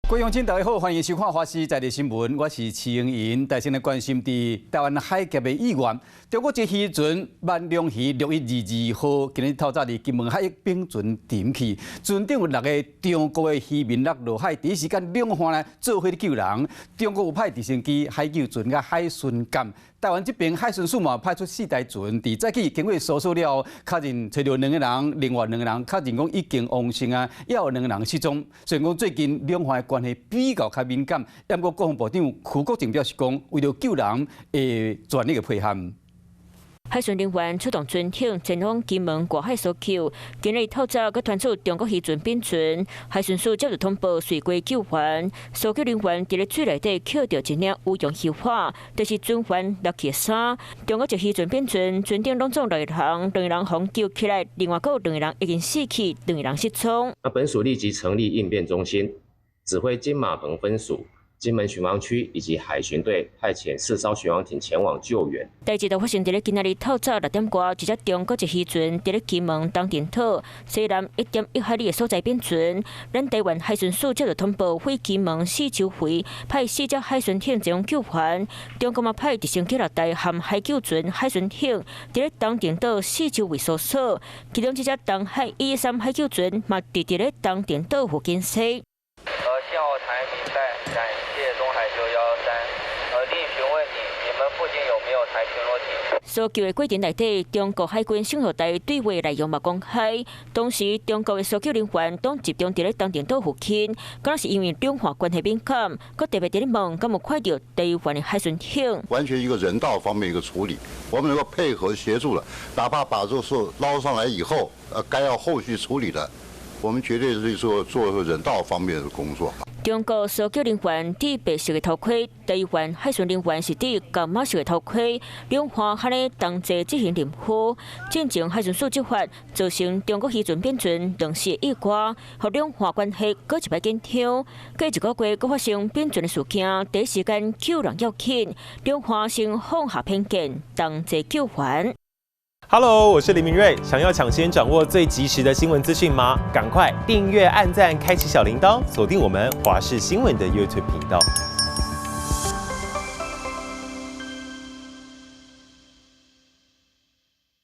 各位鄉親，大家好，歡迎收看《華視在地新聞》，我是徐英瑩。帶先來關心佇臺灣海峽的意外，中國一漁船萬隆漁6122號，今日透早佇金門海域苯船沉去，船頂有六个中國的漁民落落海，第一時間兩岸來做伙救人。中國有派直升機、海救船佮海巡艦，臺灣這邊海巡署嘛派出四台船，佇早起經過搜索了後，確認揣著兩个人，另外兩個人確認講已經往生啊，猶有兩個人失蹤。雖然講最近兩岸的關係比較較敏感，毋過國防部長邱國正表示講，為著救人會全力的配合。海巡人員出動船艇前往金門外海搜救，今日透早閣傳出中國漁船苯船，海巡署接到通報，隨過救援。搜救人員佇咧水內底抾著一領羽絨漁網，就是船員落去的衫。中國一漁船苯船，船頂攏總六个人，兩个人予救起來，另外閣有兩个人已經死去，兩个人失蹤。那本署立即成立應變中心，指揮金馬棚分署、金門巡防區以及海巡隊派遣四艘巡防艇前往救援。代誌就發生佇咧今仔日透早6點外，一隻中國籍漁船佇咧金門東定島西南1.1海里的所在苯船。咱臺灣海巡署接到通報，飛金門四周圍派四隻海巡艇前往救援。中國嘛派直升機六台和海救船、海巡艇佇咧東定島四周圍搜索。其中這隻東海113海救船嘛佇佇咧東定島附近駛。信號台明白，感謝東海913。另詢問你，你們附近有沒有台巡邏艇？搜救的過程內底，中國海軍信號台對話內容嘛公開。當時中國的搜救人員攏集中佇咧東定島附近，敢若是因為兩岸關係敏感，閣特別佇咧問，敢有看著臺灣的海巡艇？完全一個人道方面一個處理，我們能夠配合協助了，哪怕把這事撈上來以後，該要後續處理的，我們絕對是做做人道方面的工作。中國搜救人員戴白色的頭盔，臺灣海巡人員是戴柑仔色的頭盔，兩岸按呢同齊執行任務。進前海巡署執法，造成中國漁船苯船兩死意外，予兩岸關係閣一擺緊張。過一個月，閣發生苯船的事件，第一時間救人要緊，兩岸先放下偏見，同齊救援。 Hello，我是林明瑞。想要搶先掌握最及時的新聞資訊嗎？趕快訂閱、按讚、開啟小鈴鐺，鎖定我們華視新聞的 YouTube 頻道。